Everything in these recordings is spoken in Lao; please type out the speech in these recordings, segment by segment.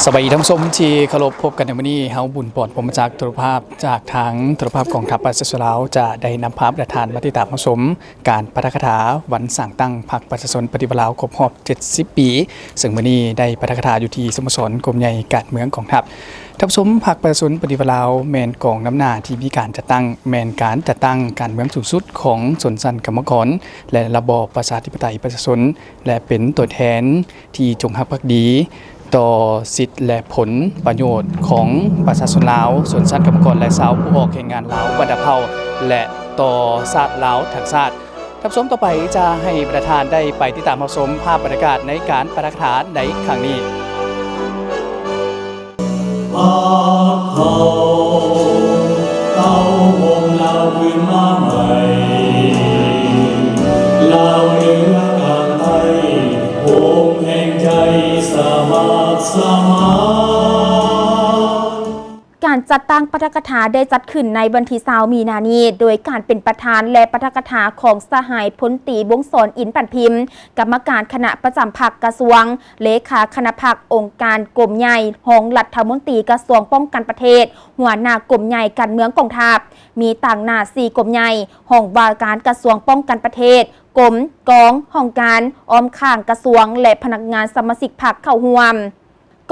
ສະບາຍດີທ່ານຜູ້ຊົມທີ່ເຄົາລົບ, ພົບກັນໃນມື້ນີ້ ເຮົາບຸນປອນ ພົມມະຈັກ ໂທລະພາບ ຈາກທາງໂທລະພາບກອງທັບປະຊາຊົນລາວ ຈະໄດ້ນຳພາທ່ານມາຕິດຕາມຮັບຊົມການປາຖະກະຖາວັນສ້າງຕັ້ງພັກປະຊາຊົນປະຕິວັດລາວຄົບຮອບເຈັດສິບປີ, ເຊິ່ງມື້ນີ້ໄດ້ປາຖະກະຖາຢູ່ທີ່ສະໂມສອນກົມໃຫຍ່ການເມືອງກອງທັບ. ທ່ານຜູ້ຊົມ, ພັກປະຊາຊົນປະຕິວັດລາວ ແມ່ນກອງນຳໜ້າທີ່ມີການຈັດຕັ້ງ, ແມ່ນການຈັດຕັ້ງການເມືອງສູງສຸດຂອງຊົນຊັ້ນກຳມະກອນ ແລະ ລະບອບປະຊາທິປະໄຕປະຊາຊົນ ແລະ ເປັນຕົວແທນທີ່ຈົງຮັກພັກດີຕໍ່ສິດ ແລະ ຜົນປະໂຫຍດຂອງປະຊາຊົນລາວ, ຊົນຊັ້ນກຳມະກອນ ແລະ ຊາວຜູ້ອອກແຮງງານລາວບັນດາເຜົ່າ ແລະ ຕໍ່ຊາດລາວທັງຊາດ. ທ່ານຜູ້ຊົມ, ຕໍ່ໄປຈະໃຫ້ບັນດາທ່ານໄດ້ໄປຕິດຕາມຮັບຊົມພາບບັນຍາກາດໃນການປາຖະກະຖາໃນຄັ້ງນີ້. ພວກເຮົາເຕົ້າໂຮມລາວຄືນມາໃໝ່, ລາວເໜືອກາງໃຕ້, ໂຮມແຫ່ງໃຈສະໝັກສະໝານ. ການຈັດຕັ້ງປາຖະກະຖາໄດ້ຈັດຂຶ້ນໃນວັນທີຊາວ ມີນານີ້ ໂດຍການເປັນປະທານ ແລະ ປາຖະກະຖາຂອງສະຫາຍພົນຕີ ວົງສອນ ອິນປັນພິມ, ກຳມະການຄະນະປະຈຳພັກກະຊວງ, ເລຂາຄະນະພັກ, ອົງການກົມໃຫຍ່, ຮອງລັດຖະມົນຕີກະຊວງປ້ອງກັນປະເທດ, ຫົວໜ້າກົມໃຫຍ່ການເມືອງກອງທັບ, ມີຕາງໜ້າສີ່ກົມໃຫຍ່, ຫ້ອງວ່າການກະຊວງປ້ອງກັນປະເທດ, ກົມ, ກອງ, ຫ້ອງການ, ອ້ອມຂ້າງກະຊວງ ແລະ ພະນັກງານສະມາຊິກພັກເຂົ້າຮ່ວມ.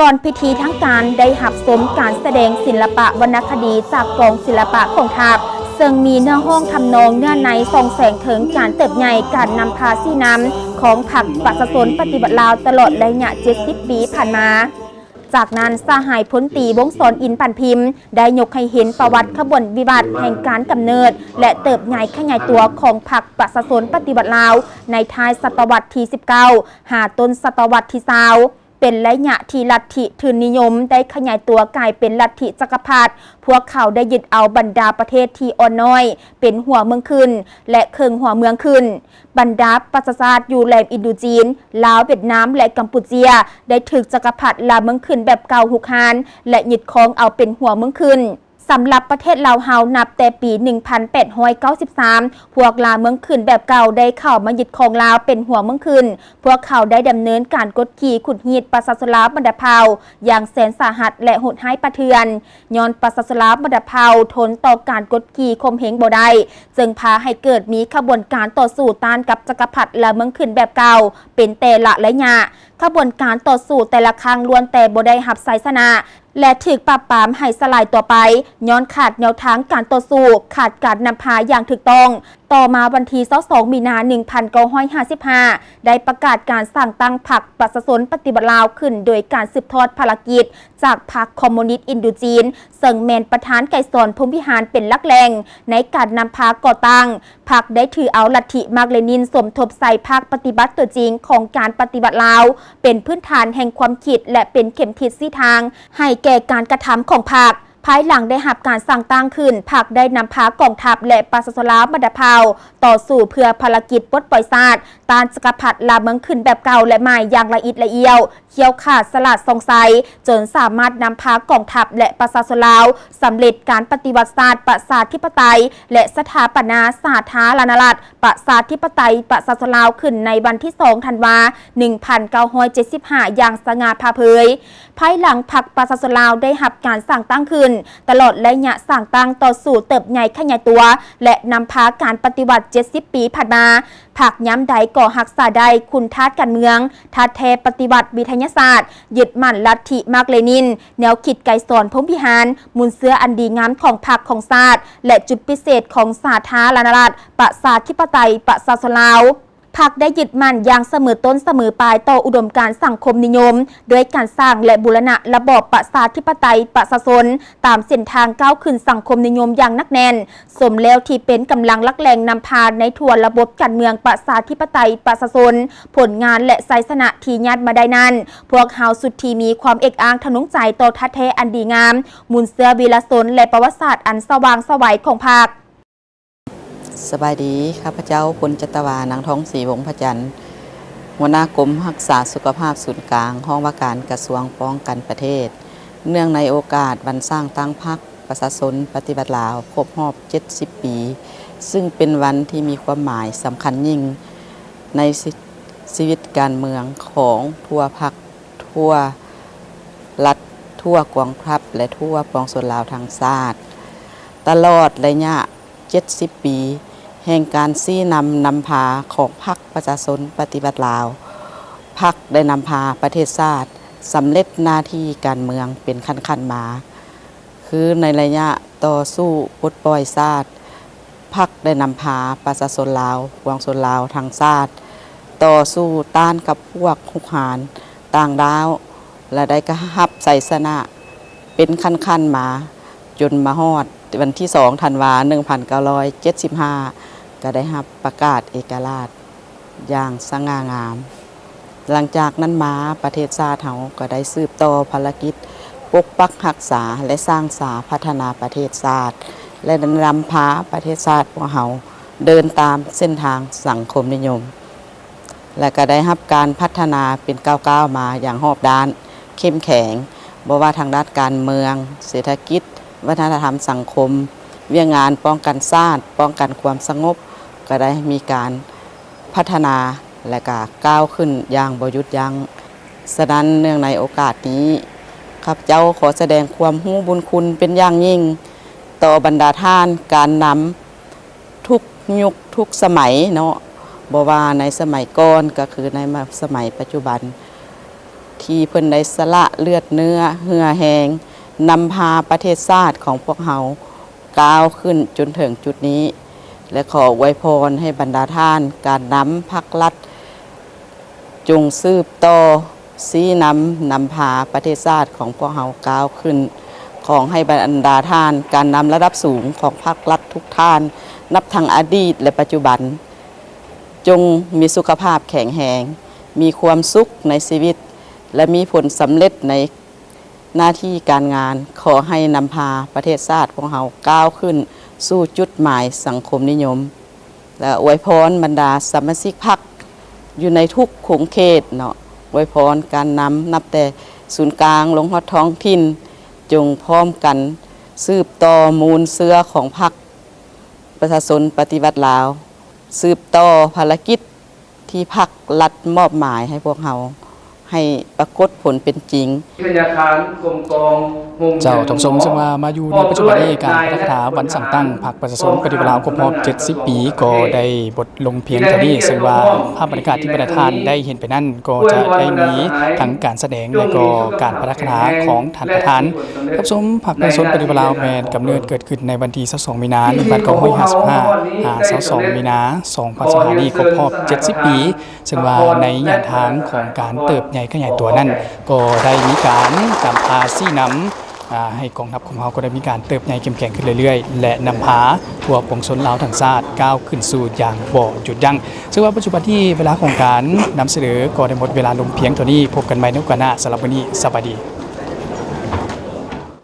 ກ່ອນພິທີທາງການໄດ້ຮັບຊົມການສະແດງສິລະປະວັນນະຄະດີຈາກກອງສິລະປະກອງທັບ, ເຊິ່ງມີເນື້ອຮ້ອງທຳນອງເນື້ອໃນສ່ອງແສງເຖິງການເຕີບໃຫຍ່, ການນຳພາຊີ້ນຳຂອງພັກປະຊາຊົນປະຕິວັດລາວຕະຫຼອດໄລຍະເຈັດສິບປີຜ່ານມາ. ຈາກນັ້ນ, ສະຫາຍພົນຕີ ວົງສອນ ອິນປັນພິມ ໄດ້ຍົກໃຫ້ເຫັນປະຫວັດຂະບວນວິວັດແຫ່ງການກຳເນີດ ແລະ ເຕີບໃຫຍ່ຂະຫຍາຍຕົວຂອງພັກປະຊາຊົນປະຕິວັດລາວ ໃນທ້າຍສະຕະວັດທີສິບເກົ້າ ຫາຕົ້ນສະຕະວັດທີຊາວ. ເປັນໄລຍະທີ່ລັດທິທຶນນິຍົມໄດ້ຂະຫຍາຍຕົວກາຍເປັນລັດທິຈັກກະພັດ. ພວກເຂົາໄດ້ຍຶດເອົາບັນດາປະເທດທີ່ອ່ອນນ້ອຍເປັນຫົວເມືອງຂຶ້ນ ແລະ ເຄິ່ງຫົວເມືອງຂຶ້ນ. ບັນດາປະຊາຊາດຢູ່ແຫຼມອິນໂດຈີນ, ລາວ, ຫວຽດນາມ ແລະ ກຳປູເຈຍ ໄດ້ຖືກຈັກກະພັດລາວເມືອງຂຶ້ນແບບເກົ່າຮຸກຮານ ແລະ ຍຶດຄອງເອົາເປັນຫົວເມືອງຂຶ້ນ. ສຳລັບປະເທດລາວເຮົາ, ນັບແຕ່ປີໜຶ່ງພັນແປດຮ້ອຍເກົ້າສິບສາມ ພວກລາວເມືອງຂຶ້ນແບບເກົ່າໄດ້ເຂົ້າມາຍຶດຄອງລາວເປັນຫົວເມືອງຂຶ້ນ. ພວກເຂົາໄດ້ດຳເນີນການກົດຂີ່ຂູດຮີດປະຊາຊົນລາວບັນດາເຜົ່າຢ່າງແສນສາຫັດ ແລະ ໂຫດຮ້າຍປ່າເຖື່ອນ. ຍ້ອນປະຊາຊົນລາວບັນດາເຜົ່າທົນຕໍ່ການກົດຂີ່ຂົ່ມເຫງບໍ່ໄດ້, ຈຶ່ງພາໃຫ້ເກີດມີຂະບວນການຕໍ່ສູ້ຕ້ານກັບຈັກກະພັດລາວເມືອງຂຶ້ນແບບເກົ່າເປັນແຕ່ລະໄລຍະ. ຂະບວນການຕໍ່ສູ້ແຕ່ລະຄັ້ງລ້ວນແຕ່ບໍ່ໄດ້ຮັບໄຊຊະນະ ແລະ ຖືກປາບປາມໃຫ້ສະຫຼາຍຕົວໄປ, ຍ້ອນຂາດແນວທາງການຕໍ່ສູ້, ຂາດການນຳພາຢ່າງຖືກຕ້ອງ. ຕໍ່ມາວັນທີຊາວສອງ ມີນາ ໜຶ່ງພັນເກົ້າຮ້ອຍຫ້າສິບຫ້າ ໄດ້ປະກາດການສ້າງຕັ້ງພັກປະຊາຊົນປະຕິວັດລາວຂຶ້ນ ໂດຍການສືບທອດພາລະກິດຈາກພັກຄອມມູນິດອິນໂດຈີນ, ເຊິ່ງແມ່ນປະທານໄກສອນ ພົມວິຫານ ເປັນຫຼັກແຫຼ່ງໃນການນຳພາກໍ່ຕັ້ງ. ພັກໄດ້ຖືເອົາລັດທິມາກເລນິນສົມທົບໃສ່ພາກປະຕິບັດຕົວຈິງຂອງການປະຕິວັດລາວ ເປັນພື້ນຖານແຫ່ງຄວາມຄິດ ແລະ ເປັນເຂັມທິດຊີ້ທາງໃຫ້ແກ່ການກະທຳຂອງພັກ. ພາຍຫຼັງໄດ້ຮັບການສ້າງຕັ້ງຂຶ້ນ, ພັກໄດ້ນຳພາກອງທັບ ແລະ ປະຊາຊົນລາວບັນດາເຜົ່າຕໍ່ສູ້ເພື່ອພາລະກິດປົດປ່ອຍຊາດ, ຕ້ານຈັກກະພັດລາວເມືອງຂຶ້ນແບບເກົ່າ ແລະ ໃໝ່ຢ່າງລະອິດລະອ້ຽວ, ຂ້ຽວຂາດ, ສະຫຼາດສ່ອງໄຊ, ຈົນສາມາດນຳພາກອງທັບ ແລະ ປະຊາຊົນລາວສຳເລັດການປະຕິວັດຊາດປະຊາທິປະໄຕ ແລະ ສະຖາປະນາສາທາລະນະລັດ ປະຊາທິປະໄຕປະຊາຊົນລາວຂຶ້ນໃນວັນທີສອງ ທັນວາ ໜຶ່ງພັນເກົ້າຮ້ອຍເຈັດສິບຫ້າ ຢ່າງສະຫງ່າຜ່າເຜີຍ. ພາຍຫຼັງພັກປະຊາຊົນລາວໄດ້ຮັບການສ້າງຕັ້ງຂຶ້ນ, ຕະຫຼອດໄລຍະສ້າງຕັ້ງຕໍ່ສູ້ເຕີບໃຫຍ່ຂະຫຍາຍຕົວ ແລະ ນຳພາການປະຕິວັດເຈັດສິບປີຜ່ານມາ, ພັກຍາມໃດກໍຮັກສາໄດ້ຄຸນທາດການເມືອງ, ທາດແທ້ປະຕິວັດວິທະຍາສາດ, ຍຶດໝັ້ນລັດທິມາກເລນິນ, ແນວຄິດໄກສອນ ພົມວິຫານ, ມູນເຊື້ອອັນດີງາມຂອງພັກຂອງຊາດ ແລະ ຈຸດພິເສດຂອງສາທາລະນະລັດ ປະຊາທິປະໄຕ ປະຊາຊົນລາວ. ພັກໄດ້ຍຶດໝັ້ນຢ່າງສະເໝີຕົ້ນສະເໝີປາຍຕໍ່ອຸດົມການສັງຄົມນິຍົມ, ດ້ວຍການສ້າງ ແລະ ບູລະນະລະບອບປະຊາທິປະໄຕປະຊາຊົນ ຕາມເສັ້ນທາງກ້າວຂຶ້ນສັງຄົມນິຍົມຢ່າງໜັກແໜ້ນ, ສົມແລ້ວທີ່ເປັນກຳລັງຫຼັກແຫຼ່ງນຳພາໃນທົ່ວລະບົບການເມືອງປະຊາທິປະໄຕປະຊາຊົນ. ຜົນງານ ແລະ ໄຊຊະນະທີ່ຍາດມາໄດ້ນັ້ນ, ພວກເຮົາສຸດທີ່ມີຄວາມເອກອ້າງທະນົງໃຈຕໍ່ທາດແທ້ອັນດີງາມ, ມູນເຊື້ອວິລະຊົນ ແລະ ປະຫວັດສາດອັນສະຫວ່າງສະໄຫວຂອງພັກ. ສະບາຍດີ, ຂ້າພະເຈົ້າ ພົນຈັດຕະວາ ນາງທອງສີ ວົງພະຈັນ, ຫົວໜ້າກົມຮັກສາສຸຂະພາບສູນກາງ, ຫ້ອງວ່າການກະຊວງປ້ອງກັນປະເທດ. ເນື່ອງໃນໂອກາດວັນສ້າງຕັ້ງພັກປະຊາຊົນປະຕິວັດລາວຄົບຮອບເຈັດສິບປີ, ຊຶ່ງເປັນວັນທີ່ມີຄວາມໝາຍສຳຄັນຍິ່ງໃນຊີ ຊີວິດການເມືອງຂອງທົ່ວພັກ ທົ່ວ ລັດ, ທົ່ວກອງທັບ ແລະ ທົ່ວປວງຊົນລາວທັງຊາດ. ຕະຫຼອດໄລຍະເຈັດສິບປີແຫ່ງການຊີ້ນຳນຳພາຂອງພັກປະຊາຊົນປະຕິວັດລາວ, ພັກໄດ້ນຳພາປະເທດຊາດສຳເລັດໜ້າທີ່ການເມືອງເປັນຂັ້ນໆມາ. ຄືໃນໄລຍະຕໍ່ສູ້ປົດປ່ອຍຊາດ, ພັກໄດ້ນຳພາປະຊາຊົນລາວ, ປວງຊົນລາວທັງຊາດ ຕໍ່ສູ້ຕ້ານກັບພວກຮຸກຮານຕ່າງດ້າວ ແລະ ໄດ້ຮັບໄຊຊະນະເປັນຂັ້ນໆມາ ຈົນມາຮອດວັນທີສອງ ທັນວາ ໜຶ່ງພັນເກົ້າຮ້ອຍເຈັດສິບຫ້າ ກໍໄດ້ຮັບປະກາດເອກະລາດ ຢ່າງສະຫງ່າງາມ. ຫຼັງຈາກນັ້ນມາ, ປະເທດຊາດເຮົາກໍໄດ້ສືບຕໍ່ພາລະກິດປົກປັກຮັກສາ ແລະ ສ້າງສາພັດທະນາປະເທດຊາດ ແລະ ນຳພາປະເທດຊາດພວກເຮົາເດີນຕາມເສັ້ນທາງສັງຄົມນິຍົມ ແລະ ກໍໄດ້ຮັບການພັດທະນາເປັນກ້າວໆມາຢ່າງຮອບດ້ານ, ເຂັ້ມແຂງ, ບໍ່ວ່າທາງດ້ານການເມືອງ, ເສດຖະກິດ, ວັດທະນະທຳ, ສັງຄົມ, ວຽກງານປ້ອງກັນຊາດ, ປ້ອງກັນຄວາມສະຫງົບ ກໍໄດ້ມີການ ພັດທະນາ ແລະ ກະກ້າວຂຶ້ນຢ່າງບໍ່ຢຸດຢັ້ງ. ສະນັ້ນ, ເນື່ອງໃນໂອກາດນີ້, ຂ້າພະເຈົ້າຂໍສະແດງຄວາມຮູ້ບຸນຄຸນເປັນຢ່າງຍິ່ງ ຕໍ່ບັນດາທ່ານການນຳທຸກຍຸກທຸກສະໄໝເນາະ, ບໍ່ວ່າໃນສະໄໝກ່ອນ ກໍຄືໃນສະໄໝປັດຈຸບັນ ທີ່ເພິ່ນໄດ້ສະຫຼະເລືອດເນື້ອເຫື່ອແຮງ ນຳພາປະເທດຊາດຂອງພວກເຮົາ ກ້າວຂຶ້ນຈົນເຖິງຈຸດນີ້ ແລະ ຂໍອວຍພອນໃຫ້ບັນດາທ່ານການນຳພັກລັດ ຈົ່ງສືບຕໍ່ຊີ້ນຳນຳພາປະເທດຊາດຂອງພວກເຮົາກ້າວຂຶ້ນ. ຂໍໃຫ້ບັນດາທ່ານການນຳລະດັບສູງຂອງພັກລັດທຸກທ່ານ ນັບທັງອະດີດ ແລະ ປັດຈຸບັນ, ຈົ່ງມີສຸຂະພາບແຂງແຮງ, ມີຄວາມສຸກໃນຊີວິດ ແລະ ມີຜົນສຳເລັດໃນ ໜ້າທີ່ການງານ, ຂໍໃຫ້ນຳພາປະເທດຊາດພວກເຮົາກ້າວຂຶ້ນສູ່ຈຸດໝາຍສັງຄົມນິຍົມ ແລະ ອວຍພອນບັນດາສະມາຊິກພັກຢູ່ໃນທຸກຂົງເຂດເນາະ, ອວຍພອນການນຳນັບແຕ່ສູນກາງລົງຮອດທ້ອງຖິ່ນ, ຈົ່ງພ້ອມກັນສືບຕໍ່ມູນເຊື້ອຂອງພັກປະຊາຊົນປະຕິວັດລາວ, ສືບຕໍ່ພາລະກິດ ທີ່ພັກລັດມອບໝາຍໃຫ້ພວກເຮົາ ໃຫ້ປາກົດຜົນເປັນຈິງ. ເຈົ້າ ທ່ານຜູ້ຊົມ, ເຊິ່ງວ່າມາຢູ່ໃນປັດຈຸບັນນີ້ ການປາຖະກະຖາວັນສ້າງຕັ້ງພັກປະຊາຊົນປະຕິວັດລາວຄົບຮອບເຈັດສິບປີ ກໍໄດ້ໝົດລົງພຽງເທົ່ານີ້, ເຊິ່ງວ່າພາບບັນຍາກາດທີ່ບັນດາທ່ານໄດ້ເຫັນໄປນັ້ນ ກໍຈະໄດ້ມີທັງການສະແດງ ແລະ ກໍການປາຖະກະຖາຂອງທ່ານປະທານ. ທ່ານຜູ້ຊົມ, ພັກປະຊາຊົນປະຕິວັດລາວແມ່ນກຳເນີດເກີດຂຶ້ນໃນວັນທີຊາວສອງ ມີນາ ໜຶ່ງພັນເກົ້າຮ້ອຍຫ້າສິບຫ້າ ຫາ ຊາວສອງ ມີນາ ສອງພັນຊາວຫ້ານີ້ ຄົບຮອບເຈັດສິບປີ, ເຊິ່ງວ່າໃນລະຍະທາງຂອງການເຕີບໃຫຍ່ຂະຫຍາຍຕົວນັ້ນ ກໍໄດ້ມີການນຳພາຊີ້ນຳ ອາ ໃຫ້ກອງທັບຂອງເຮົາກໍໄດ້ມີການເຕີບໃຫຍ່ເຂັ້ມແຂງຂຶ້ນເລື້ອຍໆ ແລະ ນຳພາພວກປວງຊົນລາວທັງຊາດກ້າວຂຶ້ນສູ່ຢ່າງບໍ່ຢຸດຢັ້ງ. ເຊິ່ງວ່າປັດຈຸບັນນີ້ ເວລາຂອງການນຳສະເໜີກໍໄດ້ໝົດເວລາລົງພຽງເທົ່ານີ້. ພົບກັນໃໝ່ໃນໂອກາດໜ້າ. ສຳລັບມື້ນີ້ ສະບາຍດີ.